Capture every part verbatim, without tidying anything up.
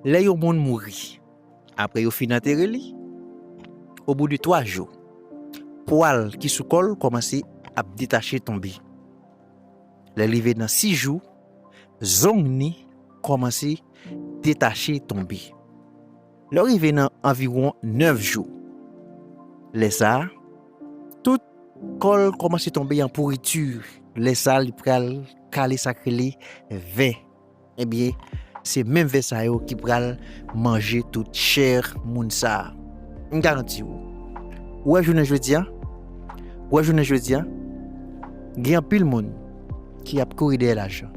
Lè yon moun mouri, apre yo fin antere li, obou de twa jou, pwa l ki sou kò l kòmanse ap detache tonbe. Lè l rive nan sis jou, zong ni kòmanse detache tonbe. Lè w rive nan anviwon nèf jou, lè sa a, tout kò l kòmanse tonbe an pouriti. Lè sa a, li pral kale sa k rele vè. Ebyen, se menm vè sa yo ki pral manje tout chè moun sa a. M garanti w. Ou wè jounen jodi a? Ou wè jounen jodi a? Gen anpil moun ki ap kouri dèyè lajan.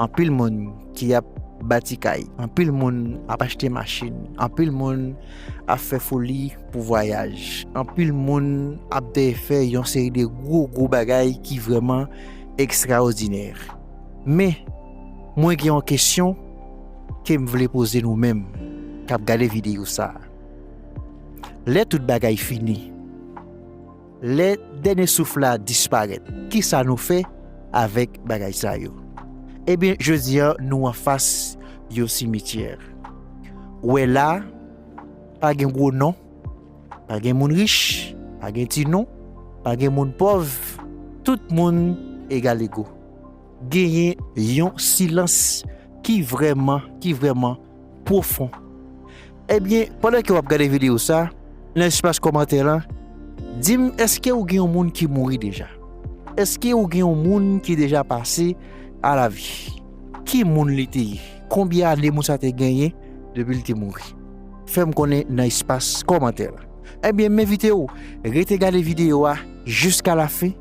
Anpil moun ki ap bati kay. Anpil moun ap achte machin. Anpil moun ap fè foli pou vwayaj. Anpil moun ap dèyè fè yon seri de gwo, gwo bagay ki vrèman ekstraòdinè. Men, mwen gen yon kesyon ke m vle poze nou menm k ap gade videyo sa a. Lè tout bagay fini, lè dènye souf la disparèt, kisa nou fè avèk bagay sa yo? Ebyen, jodi a, nou anfas yon simityè. Ou wè la, pa gen gwo non, pa gen moun rich, pa gen ti non, pa gen moun pòv, tout moun egal ego. Genyen yon silans ki vrèman, ki vrèman pwofon. Ebyen, pandan ke w ap gade videyo sa, nan espas kòmantè la, di m, èske ou gen yon moun ki mouri deja? Èske ou gen yon moun ki deja pase a la vi? Ki moun li te ye? Konbyen ane moun sa te genyen depi li te mouri? Fè m konnen nan espas kòmantè la. Ebyen, m envite w rete gade videyo a jiska lafen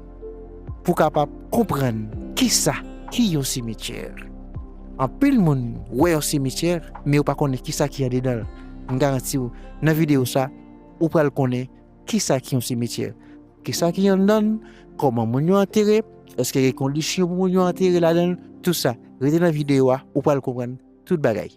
pou w kapab konprann kisa ki yon simityè. Anpil moun wè yon simityè, men yo pa konnen kisa ki andedan l. M garanti w, nan videyo sa, ou pral konnen kisa ki yon simityè. Kisa ki anndan l, kòman moun yo antere, èske gen kondisyon pou moun yo antere ladan l, tout sa. Rete nan videyo a, ou pral konprann tout bagay.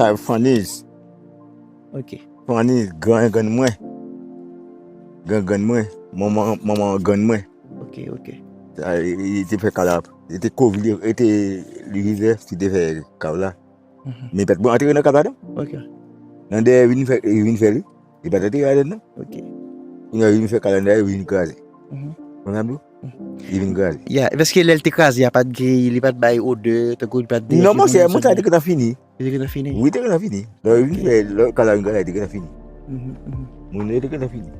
Kay Fanniz. Ok. Fanniz, gran grann mwen. Gran grann mwen. Manman, manman grann mwen. Ok, ok. Sa, li, li te fè kay la. Li te kovri, li te, li rive, li te fè kay la. Mhm. Men pèt mwen antre nan kay la, non? Ok. Nan dèyè, vin fè, vin fè li. Li pa t antre ladan, non. Ok. Kounye a, vin fè kay la, vin kraze. Mhm. Konprann sa m di w? Mhm. Li vin kraze. Ya, paske lè l te kraze a, pa t gen, li pa t bay odè, tankou li pa t deje. Non, monchè, moun sa te gentan fini. Li te gentan fini? Wi, te gentan fini. Lè yo vin fè, lè kay la vin kraze, te gentan fini. Mhm, mhm. Moun yo te gentan fini.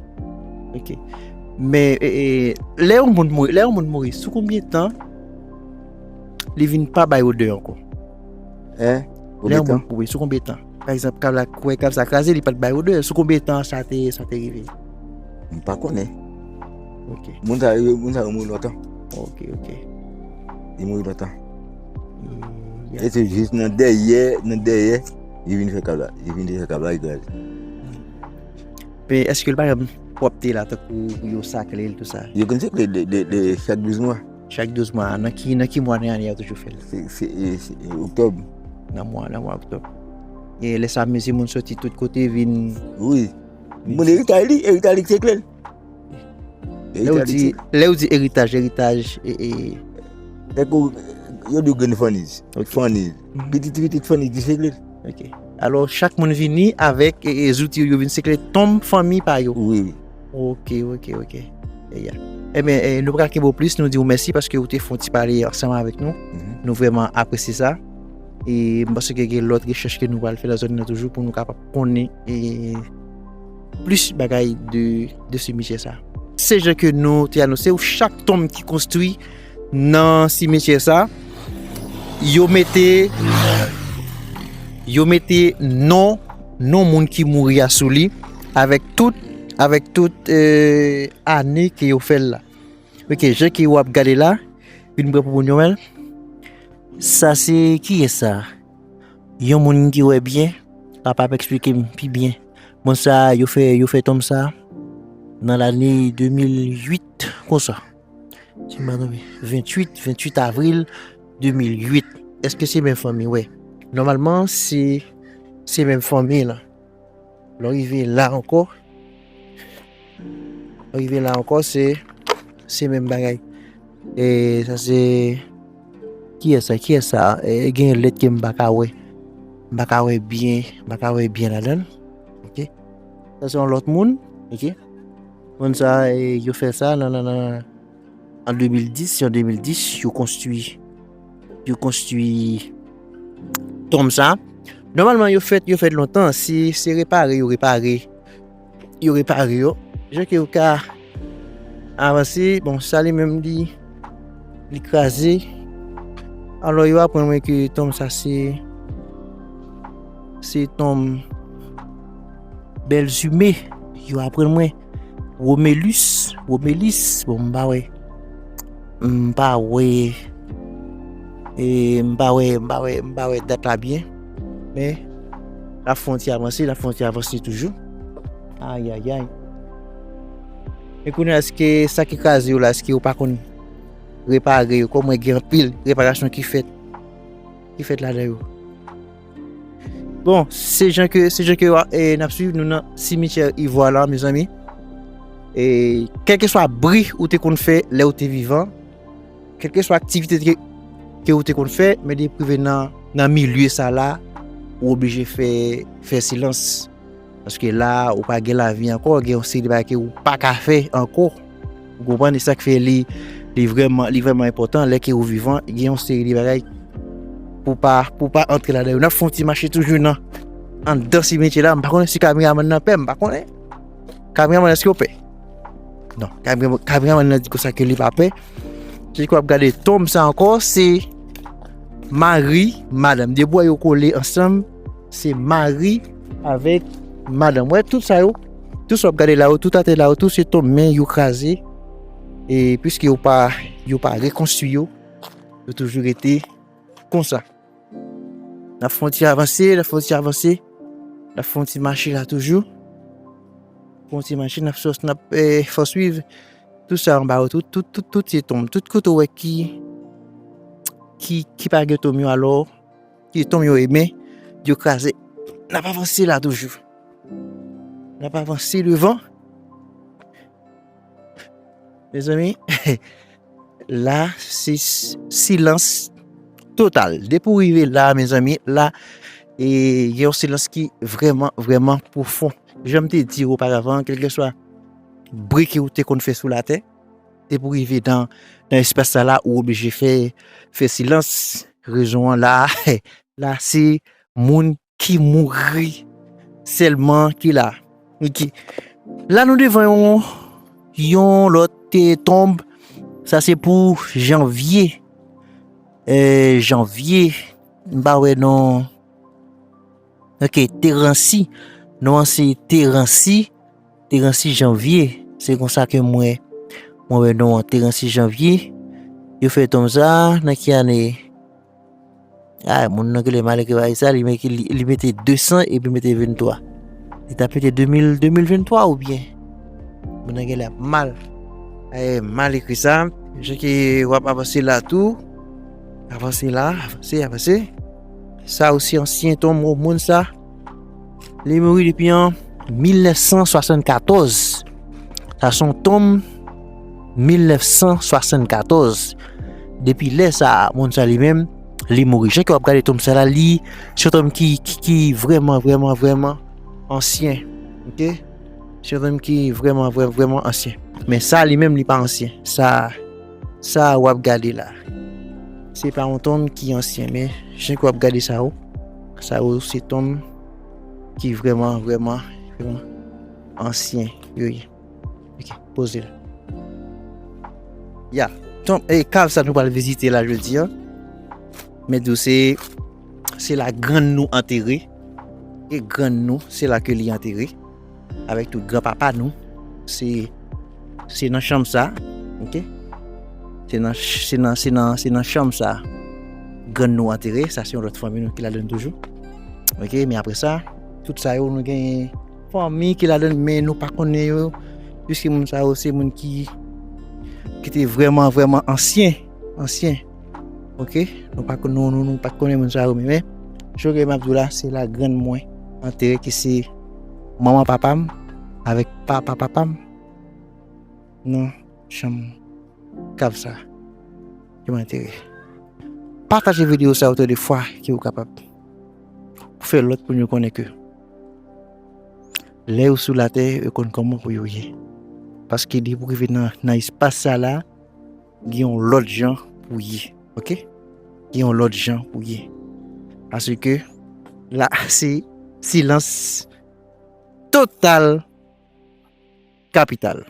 Ok. Men, e, e, lè yon moun mouri, lè yon moun mouri, sou konbyen tan li vin pa bay odè ankò? Hein? Lè yon moun mouri, sou konbyen tan? Pa egzanp, kay la, kwè kay sa kraze, li pa t bay odè. Sou konbyen tan sa te, sa te rive? M pa konnen. Ok. Moun sa yo, moun sa yo mouri lontan. Ok, ok. Li mouri lontan. Mm, ya. E se jis nan dèyè, nan dèyè, li vin fè kay la. Li vin fè kay la, li kraze. Men èske l pa janm pwòpte la, tankou pou yo sakle l, tout sa? Yo konn sakle de, de, de chak douz mwa. Chak douz mwa. Nan ki, nan ki mwa nan ane a yo toujou fè l? Se, se, e, se, e, oktòb. Nan mwa, nan mwa oktòb. E lè sa, mezi moun soti tout kote vin. Wi. Moun eritaj li, eritaj li ki te kle l. Lè w di, lè w di eritaj, eritaj, e, e. Tankou, yo di w grenn Fanniz. Ok. Fanniz. Mhm. Pitit, pitit Fanniz, di se kle l. Ok. Alò, chak moun vini avèk, e, e, zouti yo, yo vin sekle tonm fanmi pa yo. Wi, wi. Ok, ok, ok. E, ya. Ebyen, e, nou pa ka kenbe w plis, nou di w mèsi paske w te fè yon ti pale ansanm avèk nou. Mhm. Nou vrèman apresye sa. E m panse ke gen lòt rechèch ke nou pral fè nan zòn nan toujou pou nou kapab konnen, e, plis bagay de, de simityè sa. Se jan ke nou te anonse w, chak tonm ki konstwi nan simityè sa, yo mete, yo mete non, non moun ki mouri a sou li, avèk tout, avèk tout, e, ane ke yo fè l la. Ok, jan ke w ap gade la, vin pran pou moun yo, men. Sa se kiyès sa? Yon moun ki wè byen, kapab eksplike m pi byen. Moun sa, yo fè, yo fè tonm sa nan lane de mil uit, konsa. Si m pa twonpe, venntuit, venntuit avril de mil uit. Èske se menm fanmi? Wè. Nòmalman, se, se menm fanmi la. Lè w rive la ankò, lè w rive la ankò, se, se menm bagay. E sa se, kiyès sa? Kiyès sa? E, gen lèt ke m pa ka wè. M pa ka wè byen, m pa ka wè byen ladan l. Ok. Sa se yon lòt moun. Ok. Moun sa, e, yo fè sa nan, nan, nan, an de mil dis, se an de mil dis, yo konstwi, yo konstwi tonm sa. Nòmalman, yo fèt, yo fèt lontan. Si se repare, yo repare, yo repare yo. Jan ke yo ka avanse, bon, sa li menm, li, li kraze. Alò, yo aprann mwen ke tonm sa se, se tonm Bèlzime. Yo aprann mwen Romulus, Romulus, bon, m pa wè. M pa wè. E, m pa wè, m pa wè, m pa wè dat la byen. Men, l ap fè yon ti avanse, l ap fè yon ti avanse toujou. Ayayay. E kounye a, èske sa ki kraze yo la, èske yo pa konn repare yo? Kòm mwen gen anpil reparasyon ki fèt, ki fèt ladan yo. Bon, se jan ke, se jan ke, e, n ap swiv nou nan simityè Ivwa la, mezanmi. E, kèlkeswa bri ou te konn fè lè ou te vivan, kèlkeswa aktivite ke, ke ou te konn fè, men depi w rive nan, nan milye sa la, ou oblije fè, fè silans. Paske la, ou pa gen lavi ankò, gen yon seri de bagay ke ou pa ka fè ankò. Ou konprann? E sa k fè li, li vrèman, li vrèman enpòtan, lè ke ou vivan, gen yon seri de bagay pou pa, pou pa antre ladan yo. N ap fè yon ti mache toujou nan, anndan simityè la. M pa konnen si kameramann nan pè, m pa konnen. Kameramann, èske w pè? Non, kamera-, kameramann nan di konsa ke li pa pè. Se ki w ap gade tonm sa ankò, se mari, madanm. De bò yo kole ansanm, se mari avèk madanm. Wè, tout sa yo, tout sa w ap gade la yo, tout atè la yo, tout se tonm, men yo kraze. E piske yo pa, yo pa rekonstwi yo, yo toujou rete konsa. N ap fè yon ti avanse, n ap fè yon ti avanse. N ap fè yon ti mache la toujou. Fè yon ti mache, n ap sòs, n ap, eh, fè swiv. Tout sa anba yo, tout, tout, tout, tout se tonm. Tout kote w wè ki, ki, ki pa gen tonm yo, alò, ki tonm yo, ebyen, yo kraze. N ap avanse la toujou. N ap avanse devan. Mezanmi, la, se s-, silans total. Depi w rive la, mezanmi, la, e, gen yon silans ki vrèman, vrèman pwofon. Jan m te di w oparavan, kèlkeswa bri ke w te konn fè sou latè, depi w rive nan, nan espas sa la, ou oblije fè, fè silans. Rezon an la, la, se moun ki mouri sèlman ki la. Ok. La, nou devan yon, yon lòt, eh, tonb. Sa se pou Janvye. Eh, Janvye. M pa wè non. Ok, Teransi. Non an se Teransi. Teransi Janvye. Se konsa ke mwen, mwen wè non an, Teransi Janvye. Yo fè tonm sa nan ki ane? Ah, moun nan genlè mal ekri bagay sa, li mete, li, li mete de san epi mete venntwa. Li t ap mete de mil, de mil venntwa oubyen? Moun nan genlè ap mal. Eh, mal ekri sa. Jan ke w ap avanse la tou. Avanse la, avanse, avanse. Sa osi ansyen tonm moun sa. Li mouri depi an mil nèf san swasannkatòz. Sa se yon tonm mil nèf san swasannkatòz. Depi lè sa a, moun sa li menm, li mouri. Jan ke w ap gade tonm sa la, li se yon tonm ki, ki, ki vrèman, vrèman, vrèman ansyen. Ok? Se yon tonm ki vrèman, vrè-, vrèman ansyen. Men sa li menm, li pa ansyen. Sa, sa w ap gade la, se pa yon tonm ki ansyen, men jan ke w ap gade sa yo, sa yo se tonm ki vrèman, vrèman, vrèman ansyen yo ye. Ok, poze l. Ya, tonm, e, kav sa nou pral vizite la jodi a. Men di w se, se la grann nou antere. E grann nou, se la ke li antere. Avèk tout granpapa nou. Se, se nan chanm sa, ok? Se nan, se nan, se nan, se nan chanm sa grann nou antere. Sa se yon lòt fanmi nou ki ladann toujou. Ok, men apre sa, tout sa yo, nou gen fanmi ki ladann, men nou pa konnen yo, piske moun sa yo se moun ki, ki te vrèman, vrèman ansyen, ansyen. Ok, nou pa konn, nou, nou, nou pa konnen moun sa yo, men, men, jan m ap di w la, se la grann mwen antere ki se manman papa m avèk papa papa m nan chanm kav sa. Yo antere. Pataje videyo sa otan de fwa ke ou kapab. Pou fè lòt moun yo konnen ke lè yo sou latè, yo konn kòman pou yo ye. Paske depi w rive nan, nan espas sa la, gen yon lòt jan pou ye. Ok? Gen yon lòt jan pou ye. Paske la, se silans total kapital.